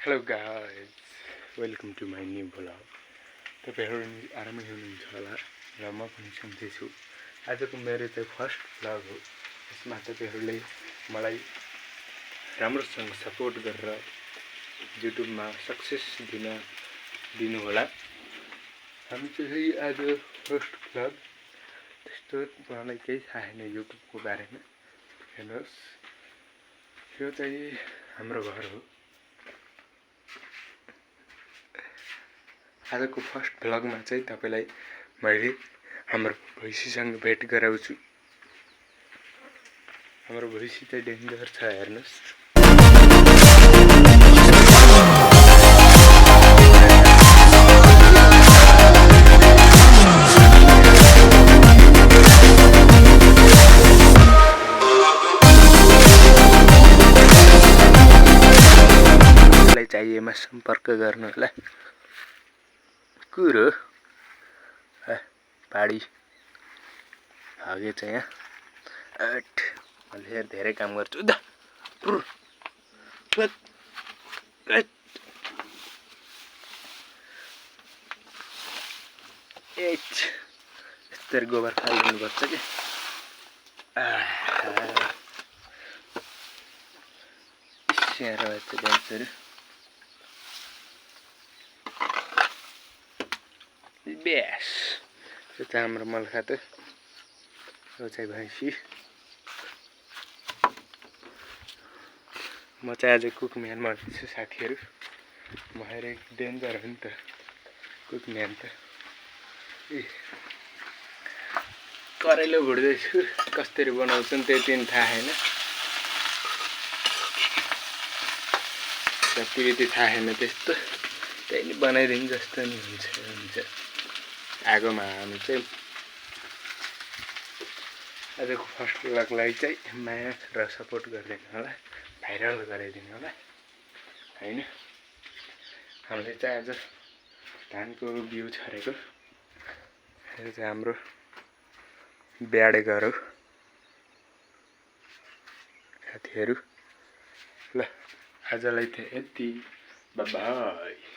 Hello guys, welcome to my new vlog. तपाईहरु आरामै हुनुहुन्छ होला र म पनि सन्चै छु। आजको मेरो चाहिँ फर्स्ट भ्लग हो। यसमा तपाईहरुले मलाई राम्रोसँग सपोर्ट गरेर युट्युबमा सक्सेस दिनु होला। हामी चाहिँ आज फर्स्ट भ्लग त्यस्तो मलाई केही थाहा छैन युट्युबको बारेमा। हेर्नुस्, यो चाहिँ हाम्रो घर हो। आजको फर्स्ट भ्लगमा चाहिँ तपाईलाई मैले हाम्रो भैँसीसँग भेट गराउँछु। हाम्रो भैँसी चाहिँ डेन्जर छ, हेर्नुस्। मलाई चाहिएमा सम्पर्क गर्नु होला। कुरो पाडी भागे चाहिँ यहाँ मैले धेरै काम गर्छु। यस्तरी गोबर फालिदिनु पर्छ कि गाइसहरु। बेस यो चाहिँ हाम्रो मलखातो, यो चाहिँ भैँसी। म चाहिँ आज कुकम्यान बन्दैछु साथीहरु। म एक डेन्जर हो नि त कुकम्यान त। करैलो भुट्दैछु, कसरी बनाउँछन् त्यति पनि थाहा छैन। गतिविधि थाहा छैन त्यस्तो, त्यही नि बनाइदिनु जस्तो नि हुन्छ। आगोमा हामी चाहिँ आजको फर्स्ट भ्लगलाई चाहिँ माया र सपोर्ट गरिदिनु होला, भाइरल गराइदिनु होला हैन। हामीले चाहिँ आज धानको बिउ छरेको। यो चाहिँ हाम्रो ब्याडे घर हो साथीहरु। ल आजलाई चाहिँ यति, बाइ बाइ।